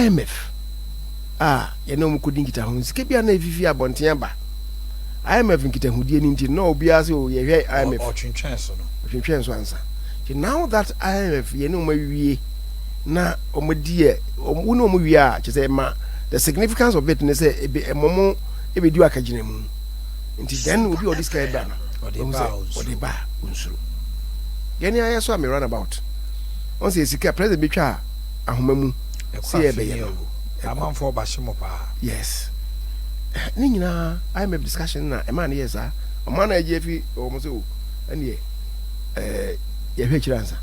IMF a yɛne wɔn kɔdi nkitaho, sika bi a na efifi abɔnten aba IMF nkitahodie no nti na obiara sɛ o yɛhwɛ IMF. Ɔtwentwɛn so no. Ɔtwentwɛn so ansa. Nti now that IMF yɛne wɔn awie na wɔn di yɛ wɔn wo ne wɔn wie a, kyerɛ sɛ ɛma the significance of it ne sɛ ebi ɛmɔ mo ebedi akagyina mu. Nti then obi a ɔde sika ɛba no, ɔde ɔhu ba sɛ a ɔnsuro. Ɔde ba a ɔnsuro. Yɛne ayɛ so a me roundabout ɔn sɛ sika president bi twa ahoma mu ɛkɔ sɛ afei yɛbɛyɛ ne no awu. Ɛkɔ. Amanfoɔ ba hye mo paa. Yes, ne nyinaa IMF discussion na ɛmaa ne yɛ saa. Ɔmaa na agye afi wɔn sɛ o ɛneɛ yɛhwɛ akyire ansa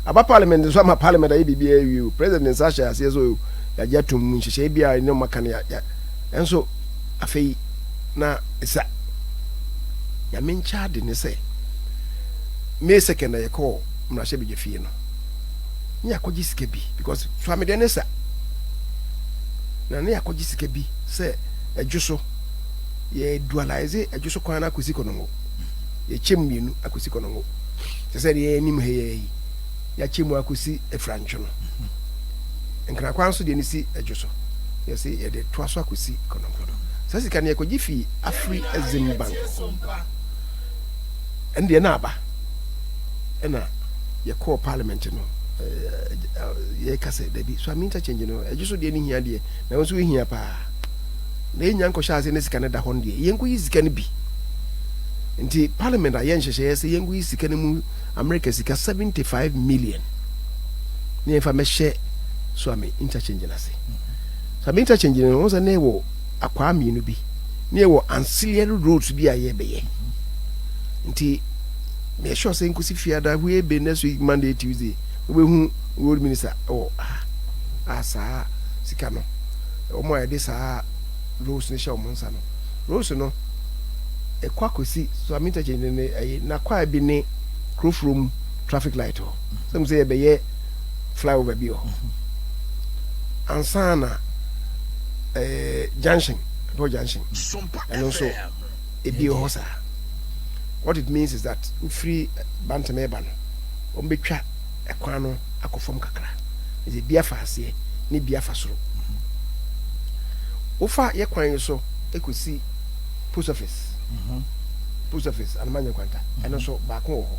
aba parliament nso ama parliament ayɛ biribi awie o. President nsa hyɛ aseɛ so yɛagye atom mu nhyehyɛe bi a ne ɔma ka no yɛ ɛnso afei na ɛsa Nyame nkyɛ ade ne sɛ May 2nd na yɛkɔɔ mmarahyɛbadwa fie no ne yɛakɔgye sika bi, because Suamedeɛ ne sa na ne yɛakɔgye sika bi sɛ ɛdwo so yɛ dualise ɛdwo so kwan no akɔsi Kɔnɔngo, yɛkyɛ mu mmienu akɔsi Kɔnɔngo te sɛ deɛ yɛnim ha yɛ yi, yɛakyɛ mu akɔsi Afrantwo no. Nkrakwan nso deɛ ne si ɛdwo so, yɛsɛ yɛde toa so akɔsi Kɔnɔngo. Saa sika no yɛkɔgye fii Afri Exim Bank. Ɛno deɛ na aba ɛna yɛkɔɔ parliament no, yɛka sɛ dabi, so ame interchange no ɛgye so deɛ no hia deɛ na ɛno nso hia paa na yɛnya nkɔhyɛ ase ne sika no da hɔ no deɛ, yɛnkɔyi sika no bi. Nti parliament ayɛ nhyehyɛeɛ sɛ yɛnkɔyi sika no mu, America sika 75 million, ne yɛmfa mɛhyɛ Suame interchange no ase. Suame interchange no, wɔn sɛ ne wɔ akwaa mmienu bi ne yɛwɔ ancillary roads bi a yɛbɛyɛ. Nti meyɛ sure sɛ nkosi Fiada hwee next week, Monday, Tuesday, wobɛhu road minister ɛwɔ ha a saa sika no wɔn a yɛde saa roads no hyɛ wɔn nsa no, roads no ɛkɔ akɔsi Suame interchange no ne ɛyi n'akwaa bi ne Kurofurom traffic light hɔ sɛ mo sɛ yɛbɛyɛ flyover bi wɔ hɔ ansa na junction ɛbɔ junction ɛno nso ebi wɔ hɔ saa. What it means is that wofiri Bantam ɛba no, wɔn bɛtwa ɛkwan no akɔ fam kakra, ɛsɛ bi afa aseɛ ne bi afa soro. Wofa yɛ kwan yi so ekosi post office, post office Anamanya Kwanta, ɛno nso baako wɔ hɔ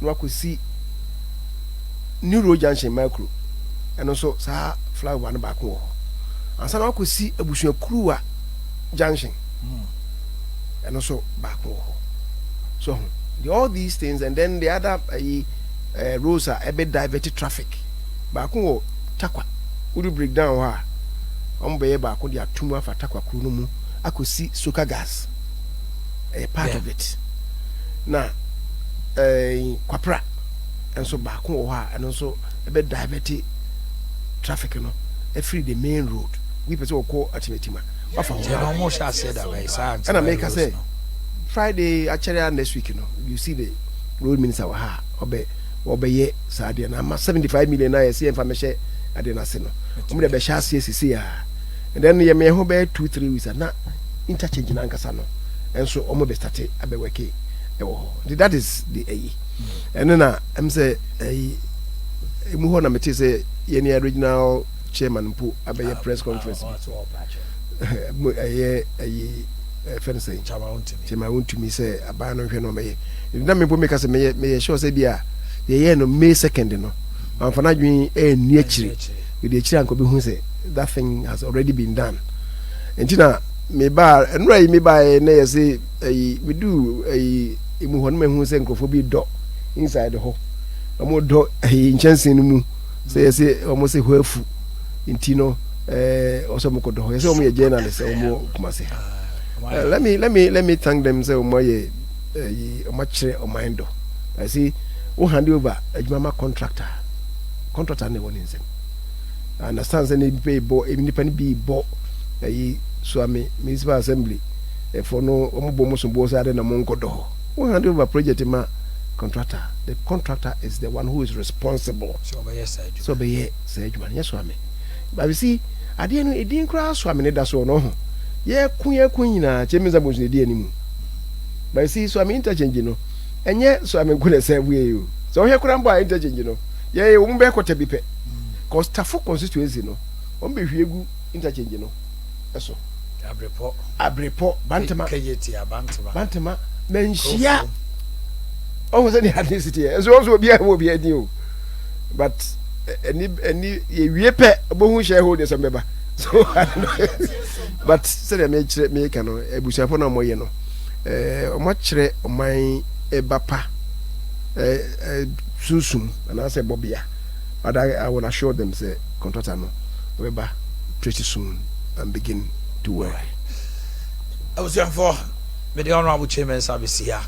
na wakɔsi New Road junction Macro, ɛno nso saa flyover no baako wɔ hɔ ansa na wakɔsi Abusuakuruwa junction, ɛno nso baako wɔ hɔ. So the all these things and then the other roads a ɛbɛ divert traffic, baako wɔ Takwa, wode break down hɔ a, wɔn bɛyɛ baako de atum afa Takwa kuro no mu akɔsi Soka Gas, ɛyɛ part of it. Na Kwapra nso baako wɔ hɔ a ɛno nso ɛbɛ divert traffic no ɛfiri the main road. Wi pɛ sɛ wɔkɔ Atimatima wafa hɔ. Nti na ɔmo hyɛ aseɛ da bɛyɛ saa nti Ɛna meka roads sɛ no. Friday akyɛrɛ a next week no, you see the road minister wɔ ha a ɔbɛ wɔbɛyɛ saa adeɛ no ama 75 million na yɛsɛ yɛmfa mɛhyɛ adeɛ no ase no, wɔn de bɛhyɛ aseɛ sisi a, and then yɛ mɛ ho bɛyɛ 2-3 weeks a na interchange n'ankasa no ɛnso wɔn bɛ start abɛwɛke ɛwɔ hɔ. Nti that is the ɛyi ɛno na ɛm sɛ ɛyi emu hɔ na mete sɛ yɛn ni regional chairman mpo abɛyɛ press conference bi. Ɔte wɔ ɔpa Mo ɛyɛ ɛyi ɛfɛ no sɛ kyama wontumi. Chairman wontumi sɛ aban no nhwɛ no ɔbɛyɛ na mpo meka sɛ meyɛ sure sɛ bi a yɛyɛ no May 2nd no, mamfa no adwene ɛnni akyiri. Yɛde akyiri anka bɛhu sɛ that thing has already been done. Nti na mebaa nnura yi, mebaeɛ na yɛ sɛ ɛyi medu ɛyi emu hɔ no, mahu sɛ nkurɔfoɔ bi dɔ inside hɔ, ɔmo dɔ ɛyi nkyɛnsee no mu sɛ yɛ sɛ ɔmo sɛ hɔ afu. Nti no ɔsɛ ɔmo kɔ dɔ hɔ, yɛ sɛ ɔmo yɛ journalist a ɔmo Kumase ha. Let me thank them sɛ ɔmo ayɛ ɛyi, ɔmo akyerɛ ɔman dɔ. I see wo hand over adwuma ma contractor, contractor na ɛwɔ ne nsam. I understand sɛ nipa yi bɔ ebi, nipa no bi bɔ ɛyi Suame Municipal Assembly ɛfɔ no, ɔmo bɔ ɔmo so bɔ sɛ ade na ɔmo nkɔ dɔ hɔ. Wo hand over project ma contractor, the contractor is the one who is responsible sɛ ɔbɛyɛ saa adwuma. Sɛ ɔbɛyɛ saa adwuma no, nyɛ Suame. But you see, adeɛ no edin koraa Suame ne da so ɔno ho yɛko yɛko nyinaa kyɛ mi nsa bɔ nso edi anim. But you see, Suame interchange no, ɛnyɛ Suame nko na ɛsɛ ɛbu yɛ o. Sɛ ɔhwɛ koraa mbɔ a, interchange no yɛ wɔn bɛyɛ kɔtɛ bi pɛ, cause Tafo constituency no Wɔn bɛhwie gu interchange no so. Abrepɔ. Abrepɔ, Bantama. Kejeti, Abantama. Bantama, Manhyia. Ɔho sɛ ne ade si teɛ. Nso wɔn so obiara wɔ obiara din o. But ɛni ɛni yɛwie pɛ ɔbɛhu shareholders mbɛba. So I don't know. But sɛdeɛ mekyerɛ meka no, abusuafo na wɔyɛ no, wɔn akyerɛ ɔman ɛba pa ɛɛ sunsum anaasɛ bɔbea. But I will assure them sɛ contractor no ɔbɛba pretty soon and begin to work. Abusuafoɔ, mede Honorable Chairman nsa bɛsi ha.